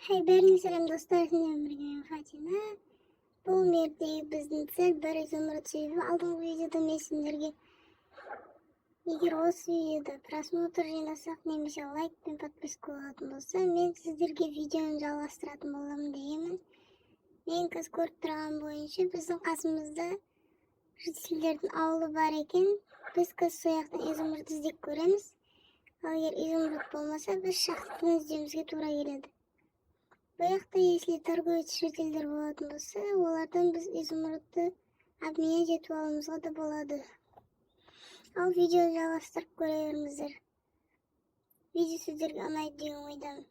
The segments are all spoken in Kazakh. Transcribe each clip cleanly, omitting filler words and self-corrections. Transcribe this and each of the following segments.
Хей, бәріне сәлем, достар! Сендермен бірге мен, Фатима. Бұл мирдегі біздің цель бір изумруд. Себебі алдыңғы видеода мен сендерге егер осы видеода просмотр жинасақ немесе лайк пен подписка болатын болса, мен сіздерге видеоны жалғастыратын боламын дегенмін. Мен қазір көріп тұрған бойынша, біздің қасымызда жительдердің ауылы бар екен. Біз қазір сол жақтан изумруд іздеп көреміз. Ал егер изумруд болмаса, біз шахтадан іздеуімізге тура келеді. Бұл жақта если торговец жительдер болатын болса, олардан біз изумрудты обменять етіп алуымызға да болады. Ал видеоны жалғастырып көре беріңіздер. Видео сіздерге ұнайды деген ойдамын.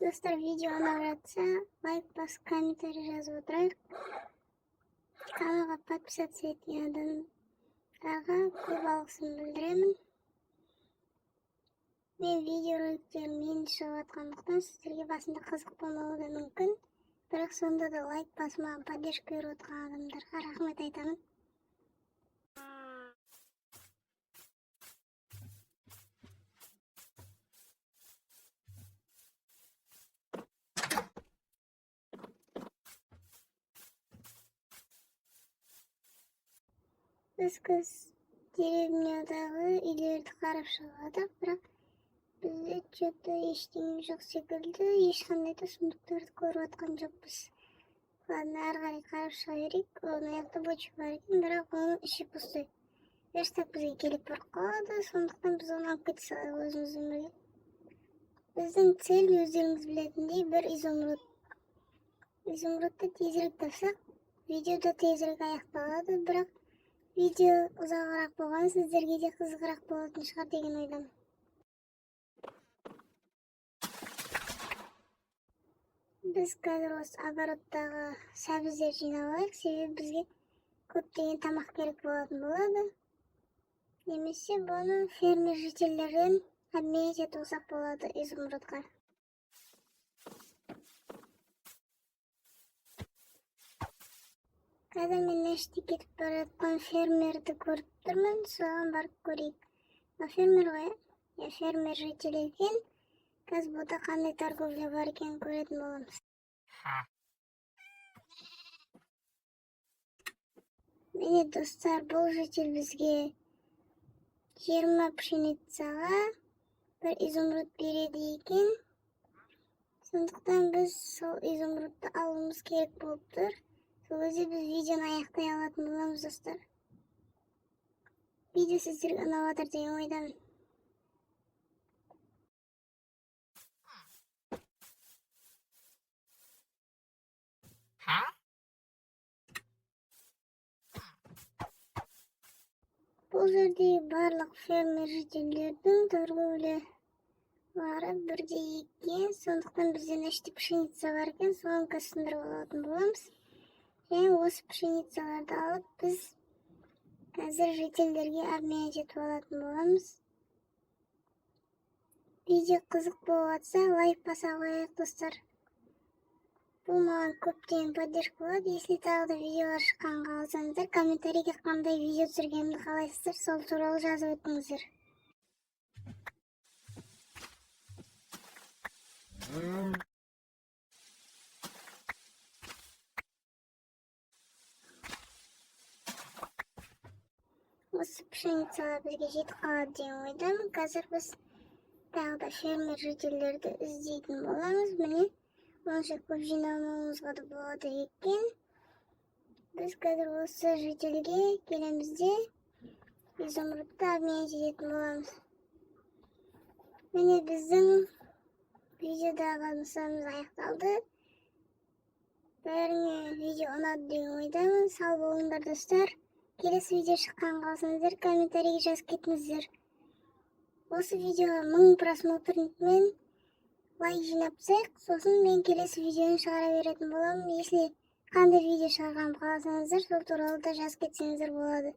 Достар, видео ұнап жатса, лайк басып, комментарий жазып отырайық. Каналға подписаться еткен адамдарға көп алғысымды білдіремін. Мен видеороликтерім енді шығып жатқандықтан, сіздерге басында қызық болмауы да мүмкін, бірақ сонда да лайк басып, маған поддержка беріп отырған адамдарға рахмет айтамын. Біз қазір деревнядағы үйлерді қарап шығып жатырмық, бірақ бізде че-то ештеңе жоқ секілді, ешқандай да сундуктарды көріп жатқан жоқпыз. Ладно, ары қарай қарап шыға берейік. О, мына жақта бочка бар екен, бірақ оның іші пустой. Верстак бізге керек болып қалады, сондықтан біз оны алып кете салайық өзімізбен бірге. Біздің цель, өздеріңіз білетіндей, бір изумруд. Изумрудты тезірек тапсақ, видео да тезірек аяқталады, бірақ видео ұзағырақ болған сіздерге де қызығырақ болатын шығар деген ойдамын. Біз қазір осы огородтағы сәбіздер жинап алайық, себебі бізге көптеген тамақ керек болатын болады. Немесе бұны фермер жительдерден обменять етіп алсақ болады изумрудқа. Қазір мен мына жерде кетіп бара жатқан фермерді көріп тұрмын, соған барып көрейік. Мына фермер ғой, иә? Иә, фермер житель екен. Қазір бұнда қандай торговля бар екенін көретін боламыз. Міне, достар, бұл житель бізге 20 пшеницаға бір изумруд береді екен. Сондықтан біз сол изумрудты алуымыз керек болып тұр. Сол кезде біз видеоны аяқтай алатын боламыз, достар. Видео сіздерге ұнап жатыр деген ойдамын. Бұл жердегі барлық фермер жительдердің торговлялары бірдей екен, сондықтан бізде мына жерде пшеница бар екен, соны қазір сындырып алатын боламыз. Және осы пшеницаларды алып, біз қазір жительдерге обменять етіп алатын боламыз. Видео қызық болып жатса, лайк баса қояйық, достар. Бұл маған көптеген поддержка болады. Если тағы да видеолар шыққанын қаласаңыздар, комментарийге қандай видео түсіргенімді қалайсыздар, сол туралы жазып өтіңіздер. Осы пшеницалар бізге жетіп қалады деген ойдамын. Қазір біз тағы да фермер жительдерді іздейтін боламыз. Міне, онша көп жинамауымызға да болады екен. Біз қазір осы жительге келеміз де, изумрудты обменять ететін боламыз. Міне, біздің видеодағы нысанымыз аяқталды. Бәріңе видео ұнады деген ойдамын. Сау болыңдар, достар! Келесі видео шыққан қалсаңыздар, комментарийге жазып кетіңіздер. Осы видеоға 1000 просмотр мен лайк жинап тастайық, сосын мен келесі видеоны шығара беретін боламын. Если қандай видео шығарғанымды қаласаңыздар, сол туралы да жазып кетсеңіздер болады.